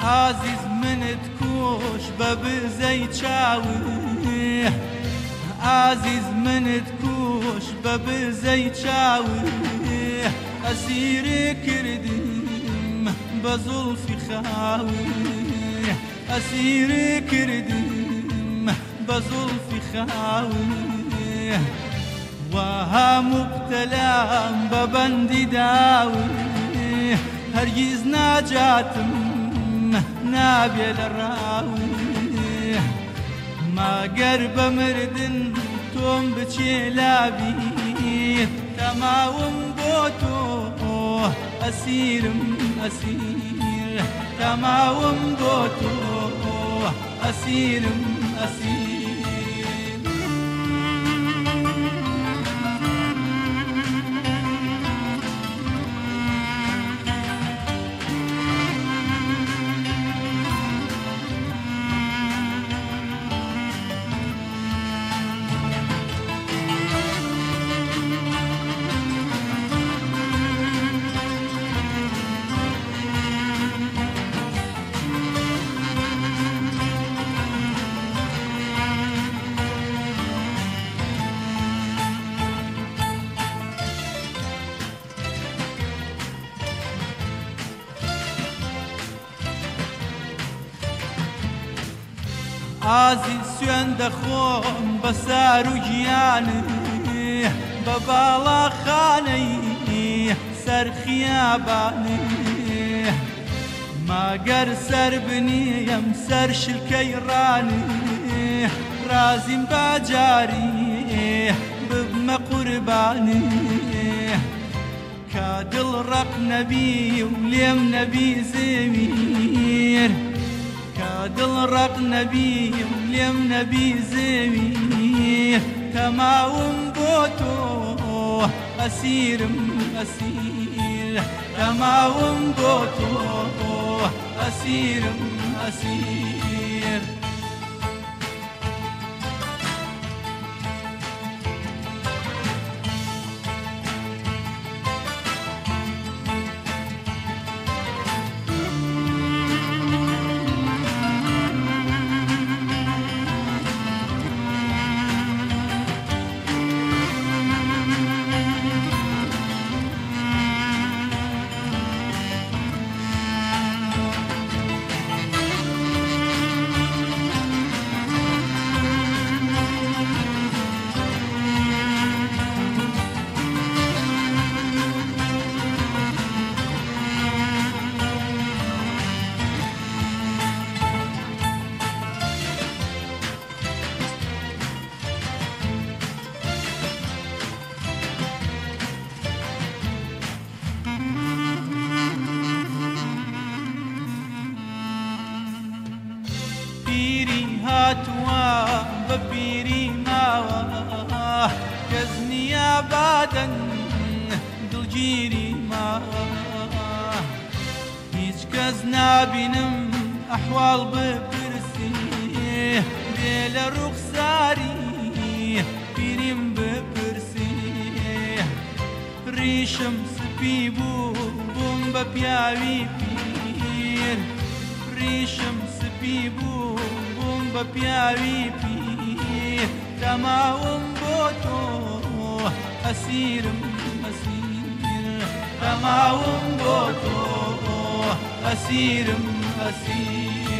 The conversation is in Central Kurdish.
ئازیز منت کوش بە بزەی چاوی، ئازیز منت کوش بە بزەی چاوی، ئەسیر کردم بە زوڵفی خاوی، ئەسیر کردم بە زوڵفی خاوی، وەها موبتەلام بە بەندی داوی، هەرگیز ناجاتم نابێ لە ڕاوی، ماگەر بە مردن تۆم بچێ لابی، تەماوم بۆ تۆ ئەسیرم ئەسیر، تەماوم بۆ تۆ ئەسیرم ئەسیر. ئازیز سوێن دەخۆم بە سار و گیانی، بە باڵاخانەی سەر خیابانی، ماگەر سەر بنیم سەر شلکەی ڕانی، ڕازیم بە جاری ببمە قوربانی، کە دڵ ڕەق نەبی و لێم نەبی زەویر، کە دڵ ڕەق نەبی و لێم نەبی زەویر، تەماوم بۆ تۆ ئەسیرم ئەسیر، تەماوم بۆ تۆ ئەسیرم ئەسیر. پیری هاتووە بە پیری ماوە، کەس نییە بادەن دڵگیری ماوە، هیچ کەس نابینم ئەحواڵ بپرسی، بێ لە ڕوخساری پیریم بپرسی، ڕیشم سپی بوو بووم بە پیاوی پیر، ڕیشم سپی بوو بووم بە پیاوی پیر، تەماوم بۆ تۆ ئەسیرم ئەسیر، تەماوم بۆ تۆ ئەسیرم ئەسیر.